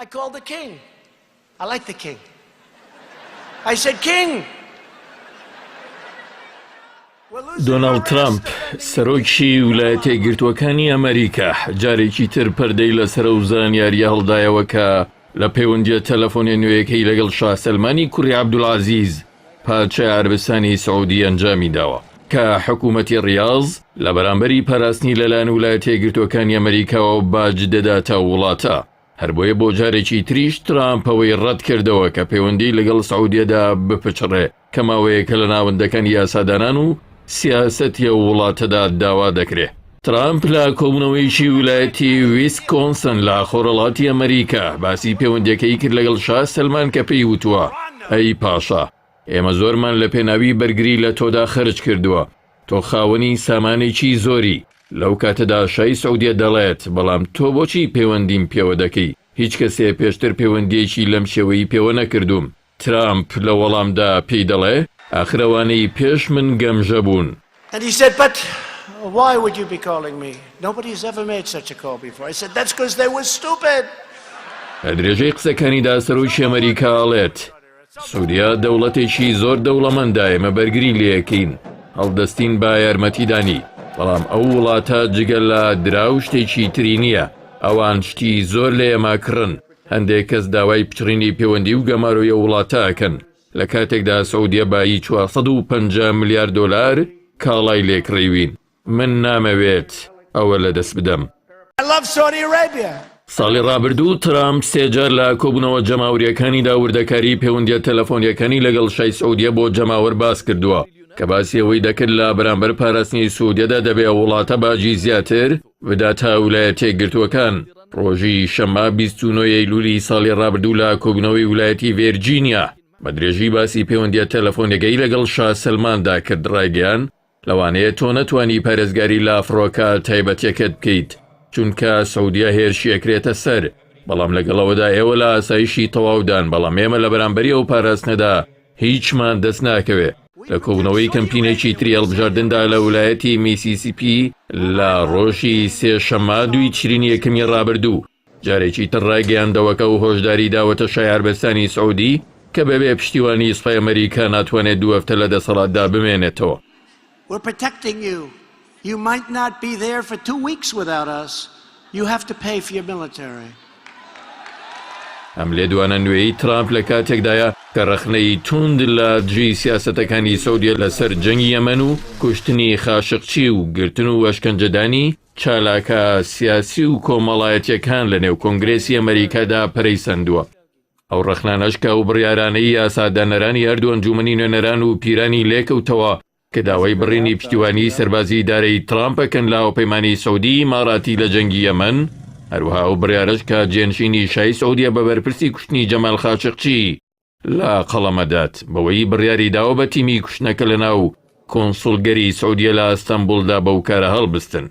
I called the king. I like the king. I said, King! دۆناڵد ترامپ، سەرۆکی ویلایەتە یەکگرتووەکانی ئەمەریکا، جارێکی تر پەردەی لەسەر ئەو زانیارییە هەڵدایەوە کە لە پەیوەندییە تەلەفۆنیە نوێیەکەی لەگەڵ شا سەلمانی کوڕی عەبدولعەزیز، پادشای عەرەبستانی سعودی ئەنجامی داوە، کە حکوومەتی ڕیاز لە بەرامبەری پاراستنی لەلایەن ویلایەتە یەکگرتووەکانی ئەمەریکاوە باج دەداتە ئەو وڵاتە. هەربۆیە بۆ جارێکی تریش ترامپ ئەوەی ڕەتکردەوە کە پەیوەندی لەگەڵ سعودیەدا بپچڕێ کە ماوەیەکە لە ناوەندەکانی یاسادانان و سیاسەتی ئەو وڵاتەدا داوا دەکرێ. ترامپ لە کۆبوونەوەیەکی ویلایەتی ویسکۆنسن لە خۆرهەڵاتی ئەمەریکا باسی پەیوەندیەکەی کرد لەگەڵ شا سەلمان کە پێی وتووە ئەی پاشا ئێمە زۆرمان لە پێناوی بەرگری لە تۆدا خەرج کردووە تۆ خاوەنی سامانێکی زۆری، لەو کاتەدا شای سعودیە دەڵێت، بەڵام تۆ بۆچی پەیوەندیم پێوە دەکەی؟ هیچ کەسێ پێشتر پەیوەندییەکی لەم شێوەی پێوە نەکردووم. ترامپ لە وەڵامدا پێی دەڵێ، ئاخر ئەوانەی پێش من گەمژە بوون. And he said, But why would you be calling me? Nobody's ever made such a call before. I said, That's 'cause they were stupid. لە درێژەی قسەکانیدا سەرۆکی ئەمەریکا ئەڵێت، سوریا دەوڵەتێکی زۆر دەوڵەمەندە ئێمە بەرگری لێکەین هەڵدەستین بە یارمەتیدانی بەڵام ئەو وڵاتە جگە لە دراو شتێکی تری نییە ئەوان شتی زۆر لە ئێمە کڕن هەندێک کەس داوای پچڕینی پەیوەندی و گەمارۆی ئەو وڵاتە ئەکەن لە کاتێکدا سعودیە بایی 450 ملیار دۆلار کاڵای لێکڕیوین من نامەوێت ئەوە لەدەست بدەم. ساڵی ڕابردوو ترامپ سێجار لە کۆبوونەوە جەماورییەکانیدا وردەکاری پەیوەندییە تەلەفۆنییەکانی لەگەڵ شای سعودیە بۆ جەماوەر باس کردووە کە باسی ئەوەی دەکرد لە بەرامبەر پاراستنی سعودیەدا دەبێ ئەو وڵاتە باجی زیاتر بداتە ولایەتە یەکگرتووەکان. ڕۆژی شەممە 29 ئەیلولی ساڵی ڕابردوو لە کۆبوونەوەی ولایەتی ڤێرجینیا بە درێژی باسی پەیوەندییە تەلەفۆنیەکەی لەگەڵ شا سەلماندا کرد ڕایگەیاند لەوانەیە تۆ نەتوانی پارێزگاری لە فڕۆکە تایبەتیەکەت بکەیت چونکە سعودیە هێرشی ئەکرێتە سەر بەڵام لەگەڵ ئەوەدا ئێوە لە ئاسایشی تەواودان بەڵام ئێمە لە بەرامبەری ئەو پاراستنەدا هیچمان دەست ناکەوێ لە کۆبوونەوەی کەمپینێکی تری هەڵبژاردندا لە ولایەتی میسیسیپی لە ڕۆژی سێشەممە دووی تشرینی یەکەمی ڕابردوو جارێکی تر ڕایگەیاندەوە کە ئەو هۆشداری داوەتە شای عەربستانی سعودی کە بەبێ پشتیوانی سوپای ئەمەریکا ناتوانێت دوو هەفتە لە دەسەڵاتدا بمێنێتەوە. We're protecting you. You might not be there for two weeks without us. You have to pay for your military. ئەم لێدوانە نوێی ترامپ لە کاتێکدایە کە ڕەخنەی توند لە دژی سیاسەتەکانی سعودیە لەسەر جەنگی یەمەن و کوشتنی خاشقچی و گرتن و ئەشکەنجەدانی چالاکە سیاسی و کۆمەڵایەتیەکان لە نێو کۆنگرێسی ئەمەریکادا پەرەی سەندووە. ئەو ڕەخنانەش کە ئەو بڕیارانەی یاسادانەرانی هەردوو ئەنجوومەنی نوێنەران و پیرانی لێکەوتەوە کە داوای بڕینی پشتیوانیی سەربازیی ئیدارەی ترامپ ئەکەن لە هاوپەیمانیی سعودی ئیماراتی لە جەنگی یەمەن، هەروەها ئەو بڕیارەش کە جێنشینی شای سعودیە بە بەرپرسی کوشتنی جەمال خاشقچی لە قەڵەمەدات بەوەی بڕیاری داوە بە تیمی کوشتنەکە لە ناو کۆنسوڵگەری سعودیە لە ئەستەنبوڵدا بەو کارە هەڵبستن.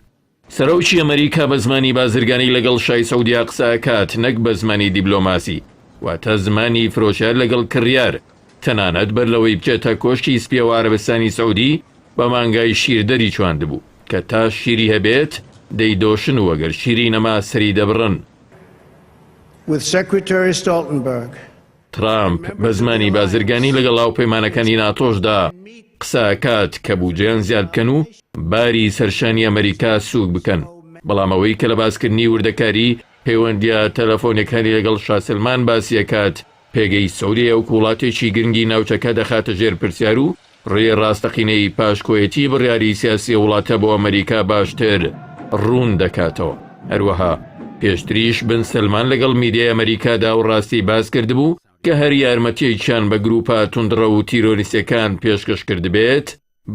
سەرۆکی ئەمەریکا بە زمانی بازرگانی لەگەڵ شای سعودیە قسە ئەکات نەک بە زمانی دیبلۆماسی، واتە زمانی فرۆشیار لەگەڵ کڕیار، تەنانەت بەر لەوەی بچێتە کۆشکی سپیەوە عەرەبستانی سعودی بە مانگای شیردەری چواندبوو کە تا شیری هەبێت دەیدۆشن و ئەگەر شیری نەما سەری دەبڕن. With Secretary Stoltenberg. ترامپ بە زمانی بازرگانی لەگەڵ هاوپەیمانەکانی ناتۆشدا قسە ئەکات کە بوجەیان زیاد بکەن و باری سەرشانی ئەمەریکا سووک بکەن، بەڵام ئەوەی کە لە باسکردنی وردەکاری پەیوەندییە تەلەفۆنیەکانی لەگەڵ شا سەلمان باسی ئەکات، پێگەی سعودیە وەک وڵاتێکی گرنگی ناوچەکە دەخاتە ژێر پرسیار و ڕێی ڕاستەقینەی پاشکۆیەتی بڕیاری سیاسی ئەو وڵاتە بۆ ئەمەریکا باشتر ڕوون دەکاتەوە. هەروەها پێشتریش بن سەلمان لەگەڵ میدیای ئەمەریکادا ئەو ڕاستی باس کردبوو کە هەر یارمەتییەکیان بە گرووپە توندڕەو و تیرۆریستییەکان پێشکەش کردبێت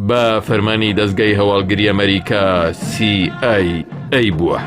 بە فەرمانی دەزگای هەواڵگری ئەمەریکا سی ئای ئەی بووە.